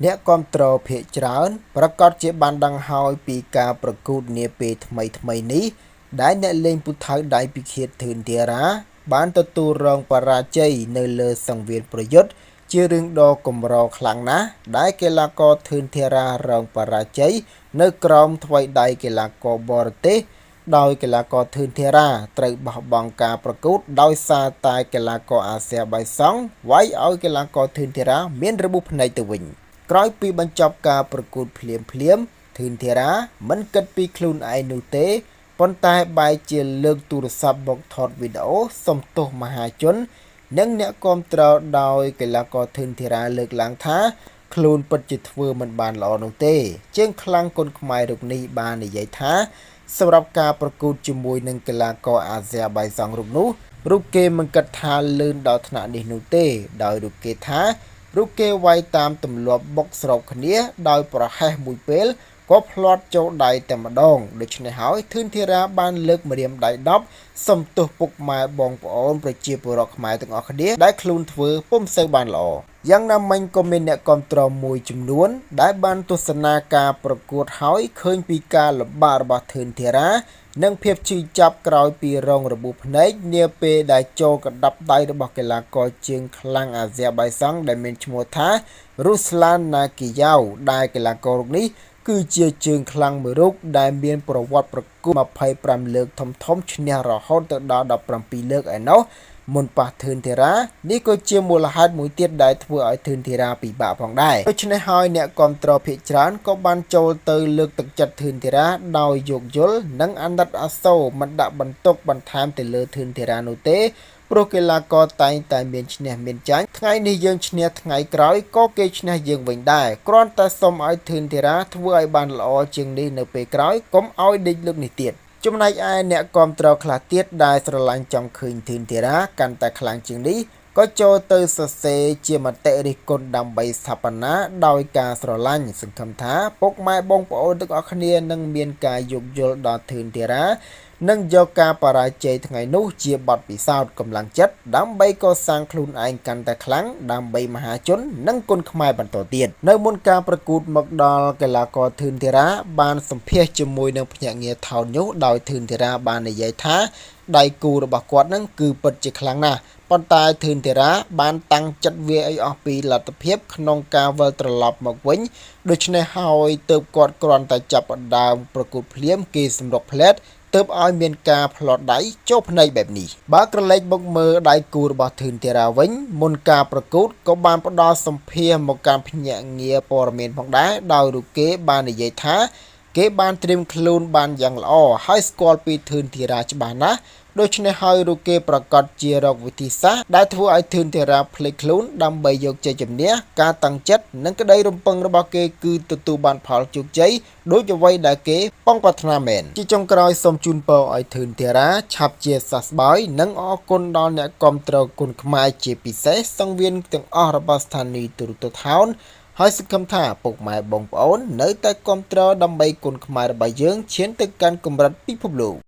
អ្នកគាំទ្រភាគច្រើនប្រាកដជាបានដឹងហើយពីការប្រកួតនាពេលថ្មីៗនេះ ដែលអ្នកលេងពូថៅដៃពិឃាតធឿនធារ៉ាបានទទួលរងបរាជ័យនៅលើសង្វៀនប្រយុទ្ធជារឿងដ៏កម្រខ្លាំងណាស់ដែលកីឡាករធឿនធារ៉ារងបរាជ័យនៅក្រោមថ្វីដៃកីឡាករបរទេស ដោយកីឡាករធឿនធារ៉ាត្រូវបោះបង់ការប្រកួតដោយសារតែកីឡាករអាស៊ែបៃសង់វាយឲ្យកីឡាករធឿនធារ៉ាមានរបួសភ្នែកទៅវិញ ក្រោយពីបញ្ចប់ការប្រកួតភ្លាមភ្លាមៗធឿនធារ៉ាមិនគិតពីខ្លួនឯងនោះទេប៉ុន្តែបែរជាលើកទូរស័ព្ទមកថតវីដេអូសុំទោសមហាជន និងអ្នកគាំទ្រដោយកីឡាករធឿនធារ៉ាលើកឡើងថា ខ្លួនពិតជាធ្វើមិនបានល្អនោះទេ ជើងខ្លាំងគុនខ្មែររូបនេះបាននិយាយថាសម្រាប់ការប្រកួតជាមួយនឹងកីឡាករអាស៊ែបៃសង់រូបនោះរូបគេមិនគិតថាលឿនដល់ថ្នាក់នេះនោះទេ ដោយរូបគេថារូបគេវាយតាមទម្លាប់បុកស្របគ្នាដោយប្រហែសមួយពេលក៏ភ្លាត់ចូលដៃតែម្ដងដូច្នេះហើយធឿនធារ៉ាបានលើកម្រាមដៃ10សុំទោសពុកម៉ែបងប្អូនប្រជាពលរដ្ឋខ្មែរទាំងអស់គ្នាដែលខ្លួនធ្វើពុំសូវបានល្អយ៉ាងណាមិញក៏មានអ្នកគាំទ្រមួយចំនួនដែលបានទស្សនាការប្រកួតហើយឃើញពីការលំបាករបស់ធឿនធារ៉ានិងភាពឈឺចាប់ក្រោយពីរងរបួសភ្នែកនាពេលដែលចូលកណ្ដាប់ដៃរបស់កីឡាករជើងខ្លាំងអាស៊ែបៃសង់ដែលមានឈ្មោះថារុស្ឡានណាគីយ៉ៅដែលកីឡាកររូបនេះគឺជាជើងខ្លាំងមួយរូបដែលមានប្រវត្តិប្រកួត25លើកធំៗឈ្នះរហូតទៅដល់17លើកឯណោះមុនប៉ះធឿនធារ៉ានេះក៏ជាមូលហេតុមួយទៀតដែលធ្វើឲ្យធឿនធារ៉ាពិបាកផងដែរដូច្នេះហើយអ្នកគាំទ្រភាគច្រើនក៏បានចូលទៅលើកទឹកចិត្តធឿនធារ៉ាដោយយោគយល់និងអាណិតអាសូរមិនដាក់បន្ទុកបន្ថែមទៅលើធឿនធារ៉ានោះទេព្រោះកីឡាករតែងតែមានឈ្នះមានចាញ់ថ្ងៃនេះយើងឈ្នះថ្ងៃក្រោយក៏គេឈ្នះយើងវិញដែរគ្រាន់តែសុំឲ្យធឿនធារ៉ាធ្វើឲ្យបានល្អជាងនេះនៅពេលក្រោយកុំឲ្យដេកលើកនេះទៀតចំណែកឯអ្នកគាំទ្រខ្លះទៀតដែលស្រឡាញ់ចង់ឃើញធឿនធារ៉ាកាន់តែខ្លាំងជាងនេះក៏ចូលទៅសរសេរជាមតិរិះគន់ដើម្បីស្ថាបនាដោយការស្រឡាញ់សង្ឃឹមថាពុកម៉ែបងប្អូនទាំងអស់គ្នានឹងមានការយោគយល់ដល់ធឿនធារ៉ានិងយកការបរាជ័យថ្ងៃនោះជាបទពិសោធន៍កម្លាំងចិត្តដើម្បីកសាងខ្លួនឯងកាន់តែខ្លាំងដើម្បីមហាជននិងគុនខ្មែរបន្តទៀតនៅមុនការប្រកួតមកដល់កីឡាករធឿនធារ៉ាបានសម្ភាសជាមួយនឹងភ្នាក់ងារថោនញុដោយធឿនធារ៉ាបាននិយាយថាដៃគូរបស់គាត់នឹងគឺពិតជាខ្លាំងណាស់ប៉ុន្តែធឿនធារ៉ាបានតាំងចិត្តវាឲ្យអស់ពីលទ្ធភាពក្នុងការវិលត្រឡប់មកវិញដូច្នេះហើយទើបគាត់គ្រាន់តែចាប់ផ្ដើមប្រកួតភ្លាមគេសម្រុកផ្លែតទើបឲ្យមានការផ្្លាត់ដៃចូលភ្នែកបែបនេះបើក្រឡេកមកមើលដៃគូរបស់ធឿនធារ៉ាវិញមុនការប្រកួតក៏បានផ្ដល់សម្ភារមកកាន់ភ្នាក់ងារព័ត៌មានផងដែរដោយរូបគេបាននិយាយថាគេបានត្រៀមខ្លួនបានយ៉ាងល្អហើយស្គាល់ពីធឿនធារ៉ាច្បាស់ណាស់ដូច្នេះហើយរូបគេប្រកាសជារកវិធីសាស្ត្រដែលធ្វើឲ្យធឿនធារ៉ាភ្លេចខ្លួនដើម្បីយកជ័យជំនះការតាំងចិត្តនិងក្តីរំពឹងរបស់គេគឺទទួលបានផលជោគជ័យដូចអ្វីដែលគេប៉ងប្រាថ្នាមែនជាចុងក្រោយសូមជូនពរឲ្យធឿនធារ៉ាឆាប់ជាសះស្បើយនិងអរគុណដល់អ្នកគាំទ្រគុនខ្មែរជាពិសេសសង្វៀនទាំងអស់របស់ស្ថានីយ៍ទូរទស្សន៍ថោនហើយសង្ឃឹមថាពុកម៉ែបងប្អូននៅតែគាំទ្រដើម្បីគុនខ្មែររបស់យើងឈានទៅកាន់កម្រិតពិភពលោក។